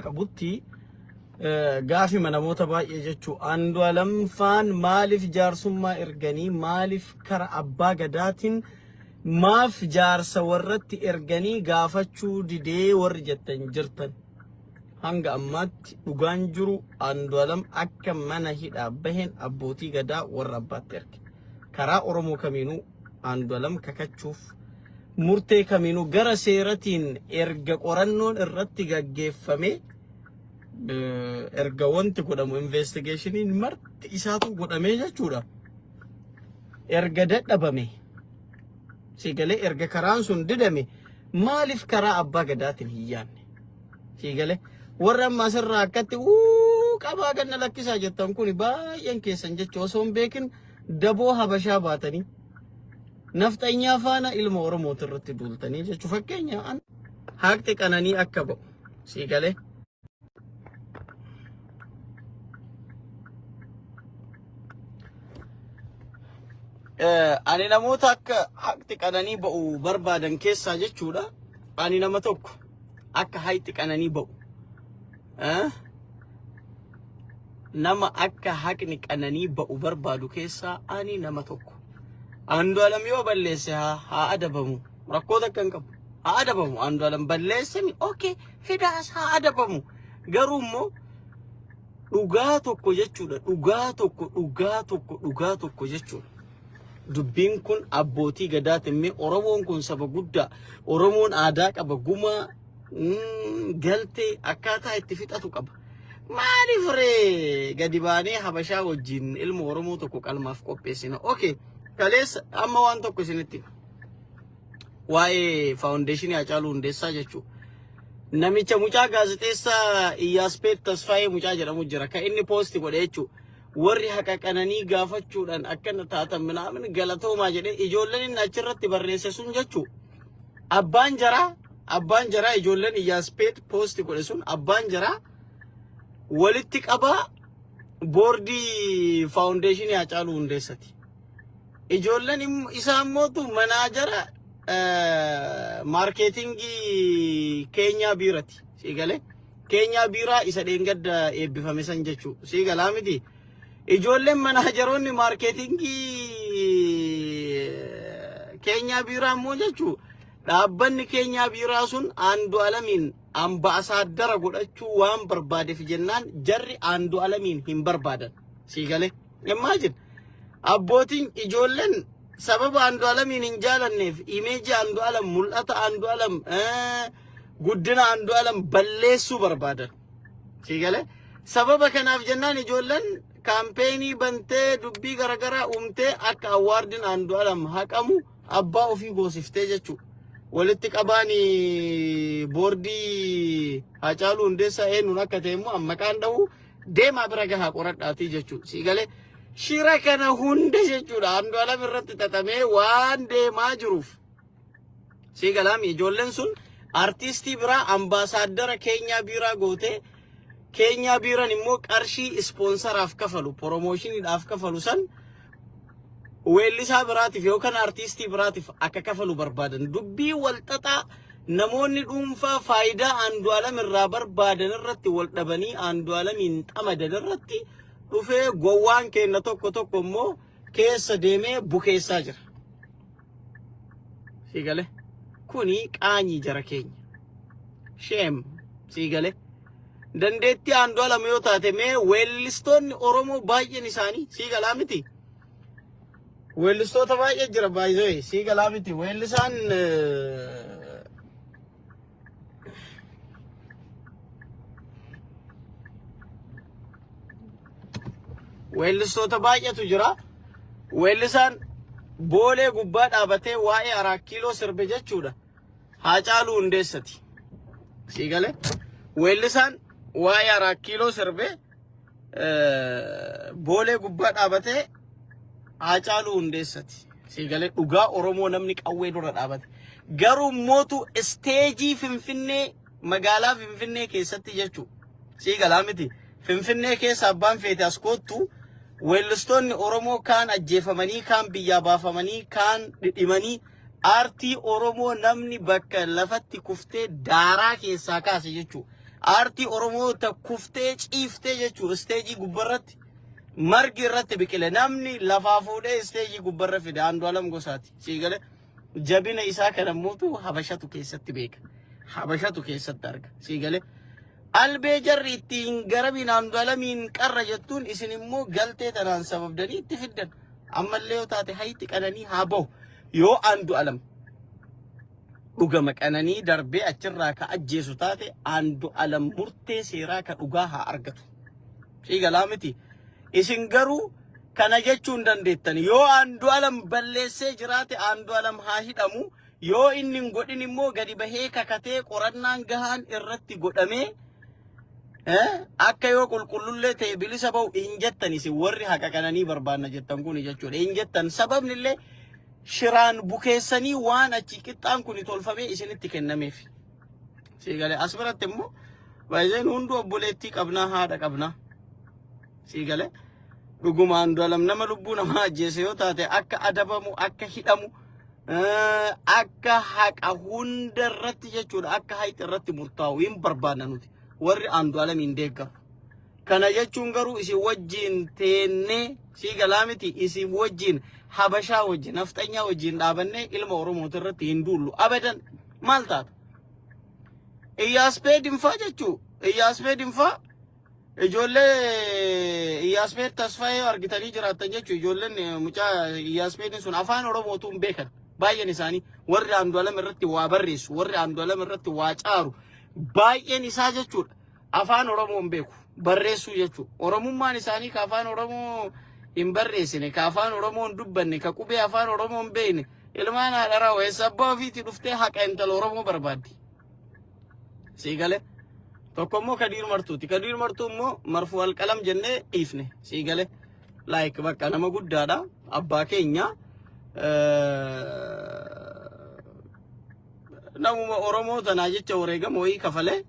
Qabutti gaafima namoota baay'ee jechuu Andu'aalam faan maaliif jaarsummaa erganii maaliif kara abbaa gadaatiin maaf jaarsa warratti erganii gaafachuu didee warri jettan jirtan. Hanga ammaatti dhugaan jiru Andu'aalam akka mana hidhaa baheen abbootii gadaa warra abbaatti erge. Karaa Oromoo kamiinuu Andu'aalam kakachuuf murtee kamiinuu gara seeratiin erga qorannoon irratti gaggeeffame erga wanti godhamu investigeeshiniin marti isaatu godhamee jechuudha. Erga dadhabame si galee erga karaan sun didame maaliif karaa abbaa gadaatiin hin yaanne? Si galee warra amma asirraa akkatti uu qabaa ganna lakkisaa jettan kun baay'een keessan jecha osoo hin beekin daboo habashaa baatanii Nafxanyaa faana ilma Oromooti irratti duultanii jechuun fakkeenya an haqxi qananii akka ba'u sii galee. Ani namoota akka haqxi qananii ba'u barbaadan keessaa jechuudha. Ani nama tokko akka haqxi qananii ba'u. Nama akka haqni qananii ba'u barbaadu keessaa ani nama tokko. Andu'aalam yoo balleesse haa haa adabamu. Rakkoo takka hin qabu. Haa adabamu. Andu'aalam balleessani okay fidaas haa adabamu. Garuu immoo dhugaa tokko jechuudha. Dhugaa tokko dhugaa tokko dhugaa tokko jechuudha. Dubbiin kun abbootii gadaatiin mee Oromoon kun saba guddaa. Oromoon aadaa qaba gumaa galtee akkaataa itti fixatu qaba. Maaliif ree gadi baanee Habashaa wajjin ilma Oromoo tokko qalmaaf qopheessina? Okay, kaleessa amma waan tokko isinitti hima. Waa'ee faawundeeshinii Haacaaluu Hundeessaa jechuudha. Namicha mucaa gaazexeessaa Iyyaaspeet Tasfaayee mucaa jedhamu jira. Kan inni poosti godhe jechuudha. Warri haqa qananii gaafachuudhaan akkana taatan minaamin galatoomaa jedhee ijoolleen inni achirratti barreesse sun jechuudha. Abbaan jaraa abbaan jaraa ijoolleen Iyyaaspeet poosti godhe sun abbaan jaraa walitti qabaa boordii faawundeeshinii Haacaaluu Hundeessati. Ijoolleen isaa immootu manaajara maarkeetingii Keenyaa biirati. Sii galee? Keenyaa biiraa isa dheengadda eebbifame san jechuu. Sii galaa miti? Ijoolleen manaajaroonni maarkeetingii Keenyaa biiraa immoo jechuu dhaabbanni Keenyaa biiraa sun Andu'alamiin ambaasaaddara godhachuu waan barbaadeef jennaan jarri Andu'alamiin hin barbaadan. Sii galee? Imagine abbootiin ijoolleen sababa Andu'alamiin hin jaalanneef imeejii Andu'alam mul'ata Andu'alam guddina Andu'alam balleessuu barbaadan. Sii galee? Sababa kanaaf jennaan ijoolleen kaampeenii bantee dubbii garaagaraa uumtee akka awwaardiin Andu'alam haqamu abbaa ofii goosiftee jechuudha. Walitti qabaan boordii Haacaaluu Hundeessaa eenyuun akka ta'e immoo amma maqaan dhahu deemaa bira gahaa qoradhaatii jechuudha. Sii galee? Shira kana hunda jechuudha Andu'alam irratti xaxamee waan deemaa jiruuf. Sii galaami ijoolleen sun artiistii biraa ambaasaaddara keenyaa biiraa gootee keenyaa biiran immoo qarshii ispoonsaraaf kafalu poromooshiniidhaaf kafalu san weellisaa biraatiif yookaan artiistii biraatiif akka kafalu barbaadan dubbii wal xaxaa namoonni dhuunfaa faayidaa Andu'aalam irraa barbaadan irratti wal dhabanii Andu'aalamiin xamadan irratti dhufee gowwaan keenna tokko tokko immoo keessa deemee bukeessaa jira. Sii gale? Kuni qaanyii jara keenya. Shame. Sii gale? Dandeettii Andu'aalam yoo taate mee weellistoonni Oromoo baay'een isaanii sii galaa miti. Weellistoota baay'ee jira baay'ee sii galaa miti. Weellisaan weellistoota baay'eetu jira. Weellisaan boolee gubbaa dhaabatee waa'ee Araat Kiiloo sirbe jechuudha. Haacaaluu Hundeessati. Sii galee? Weellisaan waa'ee Araat Kiiloo sirbe boolee gubbaa dhaabatee Haacaaluu Hundeessati. Sii galee dhugaa Oromoo namni qawwee dura dhaabate. Garuu mootu isteejii Finfinnee magaalaa Finfinnee keessatti jechuudha. Sii galaa miti. Finfinnee keessa abbaan feete as koottu weellistoonni Oromoo kaan ajjeefamanii, kaan biyyaa baafamanii, kaan dhidhimanii aartii Oromoo namni bakka lafatti kuftee daaraa keessaa kaase jechuudha. Aartii Oromoo ta kuftee ciiftee jechuudha isteejii gubbarratti margi irratti biqile namni lafaa fuudhee isteejii gubbarra fide Andu'aalam Gosaati. Sii galee jabina isaa kana mootu Habashatu keessatti beeka. Habashatu keessatti arga. Sii galee albee jarri ittiin garabiin Andu'aalamiin qarra jettuun isin immoo galtee tanaan sababdanii itti fiddan. Ammallee yoo taate hayti qananii haa bahu. Yoo Andu'aalam dhugama qananii darbee achirraa ka ajjeesu taate Andu'aalam murtee seeraa ka dhugaa haa argatu. Sii galaa miti. Isin garuu kana jechuu hin dandeettan. Yoo Andu'aalam balleessee jiraate Andu'aalam haa hidhamu. Yoo inni hin godhin immoo gadi bahee kakatee qorannaan gahaan irratti godhamee akka yoo qulqullullee ta'e bilisa bahu hin jettan isin warri haqa qananii barbaanna jettan kun jechuudha. Hin jettan sababni illee shiraan bukeessanii waan achi qixxaan kun tolfamee isinitti kennameef. Sii galee as biratti immoo baay'een hunduu obboleettii qabnaa haadha qabnaa. Sii galee dhuguma Andu'aalam nama lubbuu namaa ajjeese yoo taate akka adabamu akka hidhamu akka haqa hunda irratti jechuudha akka hayxi irratti murtaa'u hin barbaadna nuti warri Andu'aalam hin deeggaru. Kana jechuun garuu isin wajjin teennee sii galaa miti isin wajjin Habashaa wajjin nafxanyaa wajjin dhaabannee ilma Oromooti irratti hin duullu abadan maal taata? Iyyaaspeed hinfaa jechuu Iyyaaspeed hinfaa ijoollee Iyyaaspeed Tasfaayee argitanii jiraattan jechuu ijoolleen mucaa Iyyaaspeedin sun afaan Oromootu hin beekan baay'een isaanii warri Andu'aalam irratti waa barreessu warri Andu'aalam irratti waa caaru baay'een isaa jechuudha. Afaan Oromoo hin beeku barreessuu jechuudha. Oromummaan isaanii ka afaan Oromoo hin barreessine, ka afaan Oromoo hin dubbanne, ka qubee afaan Oromoo hin beekne ilmaan haadharaa weessa abbaa ofiitii dhuftee haqa intala Oromoo barbaaddi. Sii galee. Tokko immoo Kadiir Martuuti. Kadiir Martuu immoo marfuu alqalam jennee dhiifne. Sii galee. Like bakka nama guddaadha. Abbaa keenya. Namuma Oromoo tanaa jecha wareegama wayii kafalee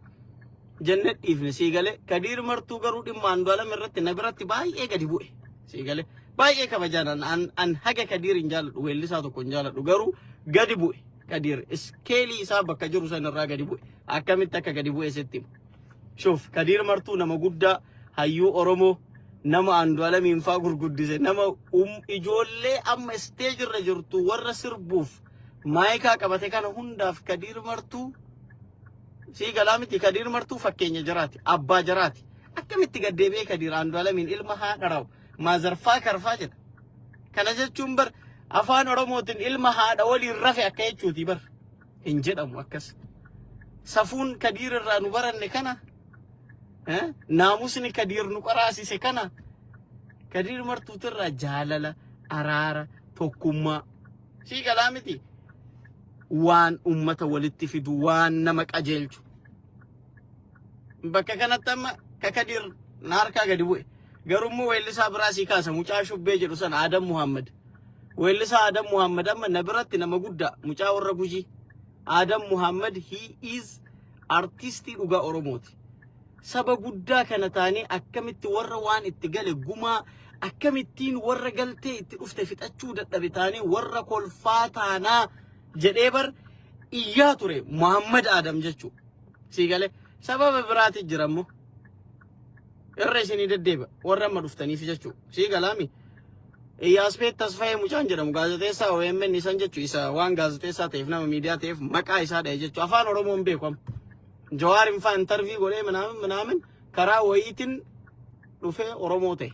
jenne dhiifne sii galee. Kadiir Martuu garuu dhimma Andu'aalam irratti na biratti baay'ee gadi bu'e. Sii galee. Baay'ee kabajaan an haga Kadiir hin jaaladhu weellisaa tokko hin jaaladhu garuu gadi bu'e. Kadiir iskeelii isaa bakka jiru san irraa gadi bu'e. Akkamitti akka gadi bu'e sitti hima. Shuf Kadiir Martuu nama guddaa hayyuu Oromoo nama Andu'aalamiin faa gurguddise nama ijoollee amma isteejirra irra jirtu warra sirbuuf maayikaa qabate kana hundaaf Kadiir Martuu sii galaa miti. Kadiir Martuu fakkeenya jaraati abbaa jaraati. Akkamitti gad deebi'ee Kadiir Andu'aalamiin ilma haadha rawu maazarfaa karfaa jedha. Kana jechuun bar afaan Oromootiin ilma haadha waliin rafe akka jechuuti bar hin jedhamu akkas. Safuun Kadiir irraa nu baranne kana naamusni Kadiir nu qaraasise kana Kadiir Martuutirraa jaalala araara tokkummaa sii galaa miti waan ummata walitti fidu waan nama qajeelchu. Bakka kanatti amma ka Kadiir na harkaa gadi bu'e. Garuu immoo weellisaa biraa sii kaasa mucaa shubbee jedhu sana Adam Muhammad. Weellisaa Adam Muhammad amma na biratti nama guddaa mucaa warra Gujii. Adam Muhammad he is artistii dhugaa Oromooti. Saba guddaa kana taanee akkamitti warra waan itti gale gumaa akkamittiin warra galtee itti dhufte fixachuu dadhabe taanee warra kolfaa taanaa jedhee bar iyyaa ture Muhammad Adam jechuudha. Sii galee sababa biraati jira immoo. Irra isinii deddeebi'a warra amma dhuftaniif jechuudha. Sii galaami. Iyyaaspeet Tasfaayee mucaan jedhamu gaazexeessaa OMN isan jechu isa waan gaazexeessaa ta'eef nama miidiyaa ta'eef maqaa isaa dha'e jechu afaan Oromoo hin beeku amma. Jawaar hin faa intarvii godhee minaamin minaamin karaa wayiitiin dhufee Oromoo ta'e.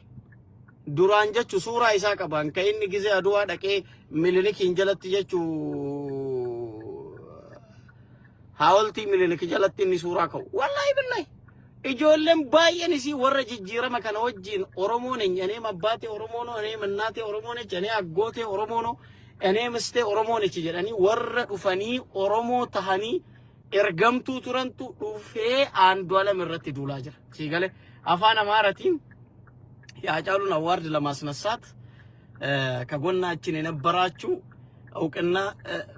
Duraan jechu suuraa isaa qaban kan inni gizee Aduwaa dhaqee Milinikiin jalatti jechu haawultii Milinik jalatti inni suuraa ka'u. Wallaahi billahi. Ijoolleen baay'een isii warra jijjiirama kana wajjin Oromoon እኔም አባቴ ኦሮሞ ነው እኔም እናቴ ኦሮሞ ነች እኔ አጎቴ ኦሮሞ ነው እኔ ምስቴ ኦሮሞ ነች jedhanii warra dhufanii Oromoo tahanii ergamtuu turantu dhufee Andu'aalam irratti duulaa jira. Sii galee afaan Amaaratiin የሃጫሉን award ለማስነሳት ከጎናችን የነበራችሁ እውቅና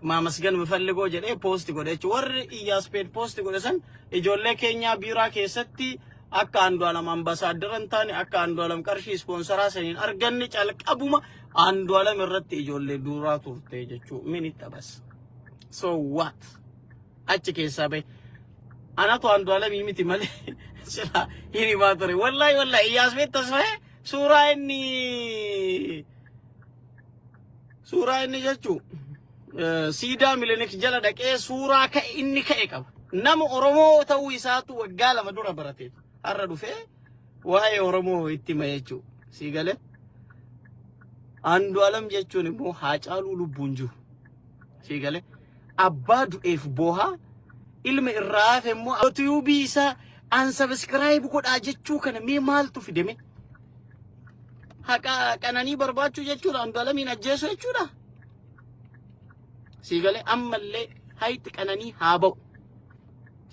ማመስገን የምፈልገው jedhee post godhe jechuudha. Warri Iyyaaspeed post godhe san ijoollee keenya biiraa keessatti akka Andu'aalam ambasaaddara hin taane akka Andu'aalam qarshii ispoonsaraa saniin arganne calqabuma Andu'aalam irratti ijoollee duraa turte jechuu min itti abas. So what? Achi keessaa bahe. Anatu Andu'aalamii miti malee sila hin himaa ture. Wallaahi wallaahi Iyyaasbeet Tasfaayee suuraa inni jechuu siidaa Milinik jala dhaqee suuraa ka'e inni ka'e qaba. Nama Oromoo ta'uu isaatu waggaa 2 dura barateetu. Har'a dhufee waa'ee Oromoo itti hima jechuu. Sii galee? Andu'aalam jechuun immoo Haacaaluu lubbuun jiru. Sii galee? Abbaa du'eef boohaa, ilma irraa hafe immoo yuutuubii isaa unsubscribe godhaa jechuu kana mee maaltu fideme? Haqa qananii barbaachuu jechuudha, Andu'aalamiin ajjeesuu jechuudha. Sii galee? Ammallee hayti qananii haa ba'u.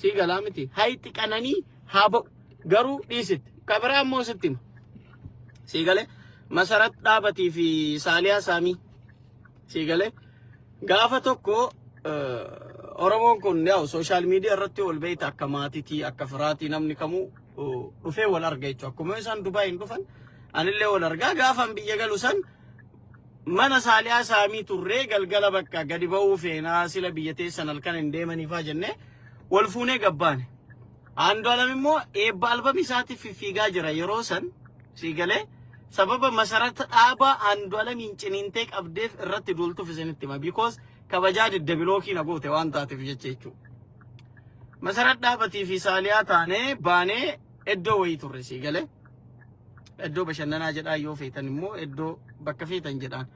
Sii galaa miti? Hayti qananii haa ba'u. Garuu dhiisitti. Kabiraa immoo sitti hima. Sii galee? Masarat Dhaabatii fi Saaliyaa Saamii. Sii galee? Gaafa tokko Oromoon kun yaa'u social media irratti ol beeyta, akka maatiitii akka firaatii namni kamuu dhufee wal arga jechuudha. Akkuma isaan Dubaay hin dhufan anillee wal argaa. Gaafan biyya galu san mana Saaliyaa Saamii turree, galgala bakka gadi ba'uu feenaa, sila biyya teessan halkan hin deemaniifaa jennee wal fuunee gabbaane. Andu'aalam immoo eebba albamii isaatiif fiffiigaa jira yeroo san. Sii galee? Sababa Masarata Dhaabaa Andu'aalamiin ciniintee qabdeef irratti duultuuf isinitti hima. Because kabajaa didde, block na goote waan taateef jecha jechuudha. Masarat Dhaabatii fi Saaliyaa taanee baanee iddoo wayii turre, sii galee? Iddoo bashannanaa jedhaa, yoo feetan immoo iddoo bakka feetan jedhaan.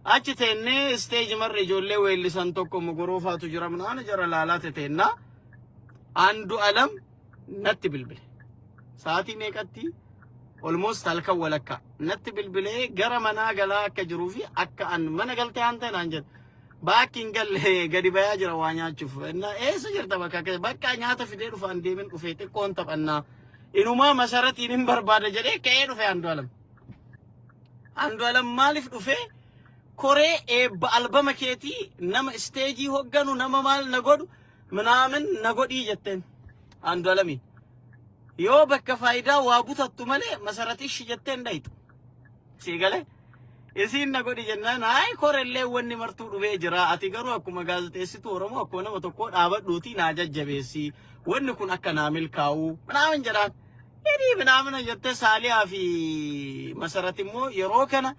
Achi teennee stage marra ijoollee weellisan tokko mogoroofaatu jira, mana jara laalaa teteennaa. Andu'aalam natti bilbile. Sa'aatii meeqatti? Almost halkan walakkaa. Natti bilbilee gara manaa galaa akka jiruu fi akka an mana galtee aan ta'e naan jedhe. Baakki hin galle, gadi bayaa jira waa nyaachuuf. Inna eessa jirta? Bakka akka bakka nyaata fidee dhufaan deemin dhufee xiqqoon taphannaa. Inumaa Masaratiin hin barbaada jedhee ka'ee dhufe Andu'aalam. Andu'aalam maaliif dhufee? Koree eebba albama keetii nama stage hogganu, nama maal na godhu minaamin na godhii jetteen Andu'aalamiin. Yoo bakka faayidaa waa butattu malee Masaratishi jetteen dhayxu. Sii galee? Isiin na godhi jennaan, hayi, korellee wanni martuu dhufee jira. Ati garuu akkuma gaazexeessituu Oromoo, akkuma nama tokkoo dhaabadhuutii naa jajjabeessi. Wanni kun akka naa milkaa'u minaamin jedhaan. Hidhii minaamina jettee Saaliyaa fi Masarat immoo yeroo kana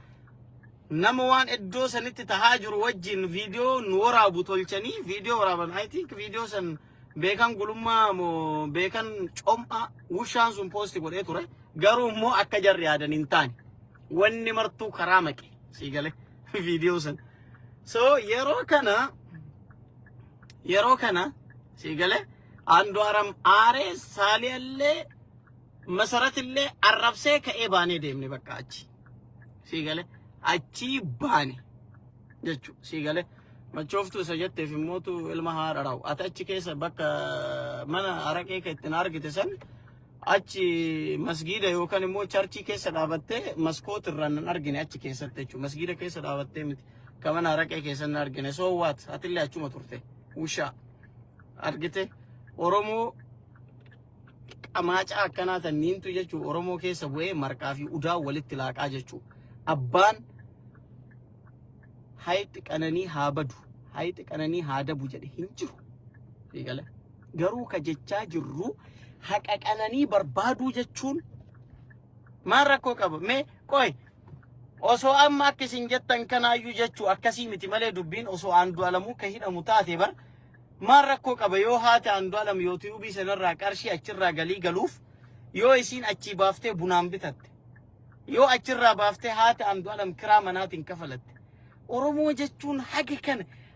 nama waan iddoo sanitti tahaa jiru wajjin viidiyoo nu waraabu tolchanii viidiyoo waraaban. I think viidiyoo san beekan gulummaa moo beekan com'a wushaan sun post godhee ture. Garuu immoo akka jarri yaadan hin taane. Wanni martuu karaa maqe, sii galee, viidiyoo san. So yeroo kana, sii galee, Andu'aalam aaree Saaliyallee Masaratillee arrabsee ka'ee baanee deemne bakka achi. Sii galee? Achii baane jechuudha, sii galee? Machooftuu isa jetteef immootu ilma haadha raa'u. Ati achi keessa bakka mana araqee kan ittiin argite san achi masgiida yookaan immoo church keessa dhaabattee maskoot irraan nan argine achi keessatti jechuudha. Masgiida keessa dhaabattee miti. Ka mana araqee keessa nan argine. So what? Atillee achuma turte. Wushaa. Argite? Oromoo qamaacaa akkanaa tanniintu jechuun Oromoo keessa bu'ee marqaa fi udaa walitti laaqaa jechuudha. Abbaan hayxi qananii haa badu, hayxi qananii haa dabu jedhe hin jiru. Eegale. Garuu ka jechaa jirru haqa qananii barbaaduu jechuun maal rakkoo qaba? Mee qoy, osoo amma akka isin jettan kanaayyuu jechuu akkasii miti malee, dubbiin osoo Andu'aalamuu ka hidhamu taate bar maal rakkoo qaba? Yoo haati Andu'aalam yuutuubii sanarraa qarshii achirraa galii galuuf yoo isiin achii baaftee bunaan bitatte, yoo achirraa baaftee haati Andu'aalam kiraa manaatiin kafalatte, Oromoo jechuun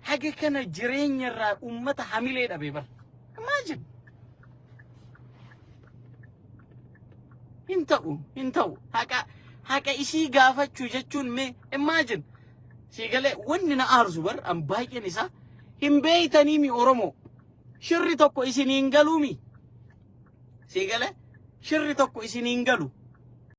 haga kana jireenya irraa uummata hamilee dhabe bar. Imagine. Hin ta'u, hin ta'u. Haqa isii gaafachuu jechuun mee imagine. Sii galee? Wanni na aarsu bar an baay'een isaa hin beeytanii mi Oromoo. Shirri tokko isiniin galuumi. Sii galee? Shirri tokko isiniin galu.